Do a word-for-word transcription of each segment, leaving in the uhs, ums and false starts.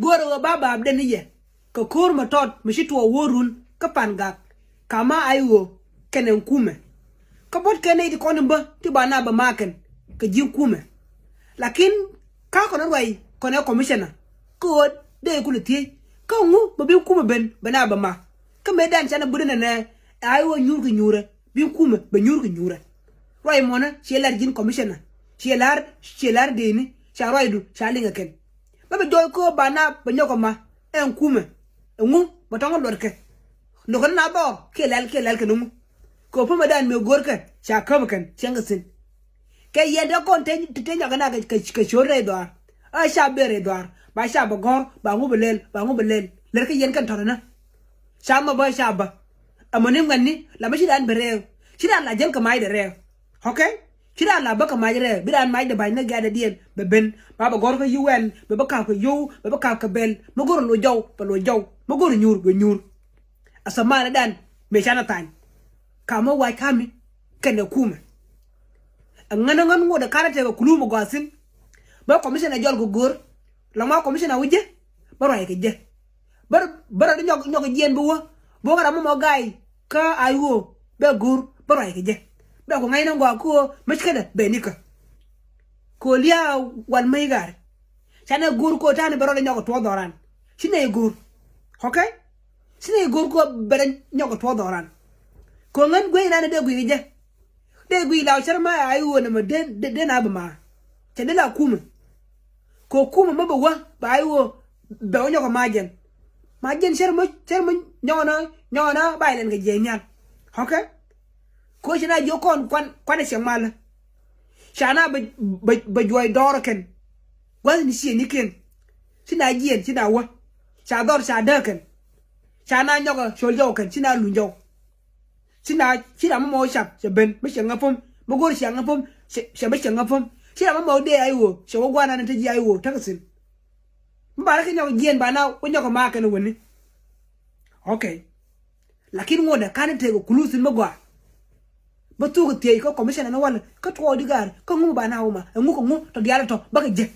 Go̱o̱rä ɣöö ba baap den ni yɛ kɛ ko̱o̱r mɛ tɔt mɛ ci tuɔɔk wä run kä Pangak, kamä ay ɣöö kɛnɛ kumɛ. Kä buɔ̱t kɛn nɛy ti kɔn in bä ti ba na bɛ makɛn kɛ ji̱ kumɛ. Lakin ka kɔn ruac kɔn ɛ commissioner kä ɣöö dee kulɛ thiec kä ŋu bɛ bi kumɛ ben bɛ na bɛ mak. Kä mëë dan canɛ butdɛ nɛnɛ ay ɣöö nyuur kɛ nyuurɛ bi kumɛ bɛ nyuur kɛ nyuurɛ. Ruac mɔnä ciɛ lar ji̱n commissioner, ciɛ lar, ciɛ lar dini, ca ruacdu ca liŋɛ kɛn. Bä bɛ jɔɔc kööb ba na bɛ nyɔk kɛ ma ɛn kumɛ. Ɛŋu bɛ tɔŋ luɔtkɛ. Nokɛ ni na dhɔɔk kiɛ lɛl kiɛ lɛl kɛn ɛŋu. Kɛ pumɛ dan mëë go̱o̱rkɛ ca käp kɛn cieŋ kɛ thi̱n. Kɛ yɛn te kɔn te, te, te nyɔk kɛ na kɛ, kɛ, kɛ ciöt rɛy dhɔaar. A ca ben rɛy dhɔaar ba ca bɛ gɔ̱r ba ŋu bɛ lɛl ba ŋu bɛ lɛl. Lɛr kä yɛn kɛn tɔ̱nɛ na. Ca mɔ bä ca bä. Ɛmɔ ni ŋuɛ̈tni la mi ci dan bɛ rɛɛk. Ci dan la jäl kɛ macdɛ rɛɛk. Okay? Ci dan la bä kɛ mac rɛɛk bi dan macdɛ ba̱ny ni gɛ̈tdɛ diɛn bɛ ben ba bɛ gɔ̱r kä U N bɛ bä ka̱p kɛ yio̱w bɛ bä ka̱p kɛ bɛl. Mi go̱r loc jɔw bɛ loc jɔw. Mi go̱r nyuur bɛ nyuur. Ɛ thamanɛ dan mëë canɛ thany. Kamä wac kami kɛnɛ kumɛ. Ɛ ŋän ɛ ŋän ŋot ɛ karɛ tɛkɛ kulu mi gɔaa thi̱n. Bä commissioner jɔl kɛ go̱r. La ŋuan commissioner wä jɛ bä ruac kɛ jɛ. Bä, bä rɔ di nyɔk, nyɔk jiɛn bi wä. Bi wä kɛ ram mɔ mɔ ga̱a̱y kä ay ɣöö bɛ go̱r bä ruac kɛ jɛ. Bɛ ku ŋa̱cnɛ gɔaa kä ɣöö mäc kädɛ bɛ nikä. Kɛ ɣöö lia̱a̱ wal mäc ga̱a̱r. Canɛ go̱r kɛ ɣöö ta̱a̱ni bɛ rɔ di nyɔk kɛ tuɔɔk dhɔran. Ci nɛy go̱r. Okay? Ci nɛy go̱r kɛ ɣöö bɛ rɔ nyɔk kɛ tuɔɔk dhɔran. Kɛ ɣöö ŋän guic inanɛ dee guic kɛ jɛ. Dee guic la cär ma ay ɣöö nɛmɛ dee, dee, dee na bɛ ma. Cɛ dee la kumɛ. Kɛ kumɛ mä bɛ wä ba ay ɣöö bɛ wä nyɔk kɛ ma jɛn. Ma jɛn cär mä, cär mä nyɔknä, nyɔknä ba ilɛn kɛ jiɛc nhial. Okay? Kɛ ɣöö ci na jiök kɔn kuan, kuan ɛ ciɛŋ malä. Ca na bɛ, bɛ, bɛ juɔc dɔɔr kɛn. Gua̱th ni ciëŋnikiɛn. Ci na jiɛn ci na wä. Ca dhɔr ca dääk kɛn. Ca na nyɔk ɛ col jɔw kɛn ci na luny jɔw. Ci na, ci na mɔ mɔ cap cɛ ben mi cɛ ŋä pom mi go̱r cɛ ŋä pom. Cɛ, cɛ mi cɛ ŋä pom ci na mɔ mɔ dee ay ɣöö cɛ wä gua̱a̱r nan te ji̱ ay ɣöö tekɛ thi̱n. Mi ba rɛ kɛ nyɔk jiɛn ba na wä nyɔk kɛ ma kɛn wäni. Okay. Lakin ŋuɔ̱tdɛ ka̱n tekɛ kulu thi̱n mi gɔaa. Bä thuk kɛ thiec kä commissioner ni walɛ kä tuɔɔk di ga̱a̱r kä ŋu mi ba na wä ma ɛŋu kɛ ŋu tɔ diaal tɔ bä kɛ jɛ.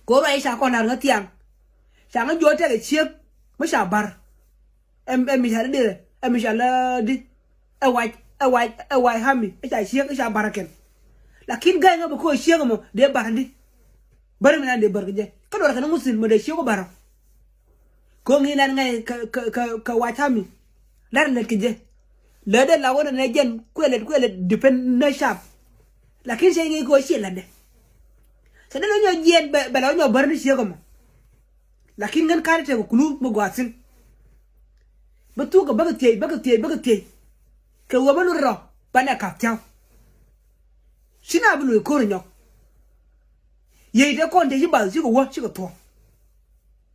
Kɛ ɣöö ruac ca kɔn la̱r ŋä thiaŋ. Ca ŋä juɔ̱ɔ̱r tekɛ ciek mi ca ba̱r. Ɛ, ɛ mi ca di dirɛ ɛ mi ca lä di. Ɛ wac, ɛ wac, ɛ wac hami ɛ ca ciek ɛ ca ba̱r kɛn. Lakin ga̱y ŋä bi ko̱ ciek ɛmɔ dee ba̱r di. Bär mi nan dee bär kɛ jɛ kä luɔr kɛn ŋuthin mɔ dee ciek ɔ ba̱r ɔ. Ko̱ ŋi̱i̱c nan ŋäc kɛ, kɛ, kɛ, kɛ wac hami. Lar lät kɛ jɛ. Lät dee la wä nɛ nɛ jɛn kuɛ lät kuɛ lät depend nɛ cap. Lakin cɛ ŋi̱i̱c kɛ ɣöö ciɛ lätdɛ. Cɛ dee lɔ nyɔ jiɛn bɛ, bɛ la wä nyɔ bär ni ciek ɛmɔ. Lakin ŋän ka̱n tekɛ kulu mi gɔaa thi̱n. Bä thuk kɛ bäkɛ thiec, bäkɛ thiec, bäkɛ thiec. Kɛ ɣöö bä lut rɔ banɛ ka̱p thia̱w. Ci na bi loc ko̱r nyɔk. Yiey te kɔn te ci bath cikɛ wä cikɛ thuɔ̱k.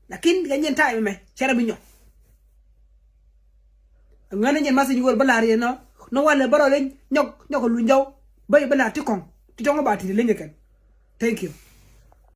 Lakin kɛ nyin ta̱a̱ mɛmɛ cɛ rɔ bi nyɔk. Ŋän nyin math nyi wër bä la̱r yɛn nɔ nɔ walɛ bä rɔ leny nyɔk nyɔk kɛ luny jɔw. Bä yɛ bä la̱r ti kɔŋ ti tɔŋ ba ti leny kɛn. Thank you.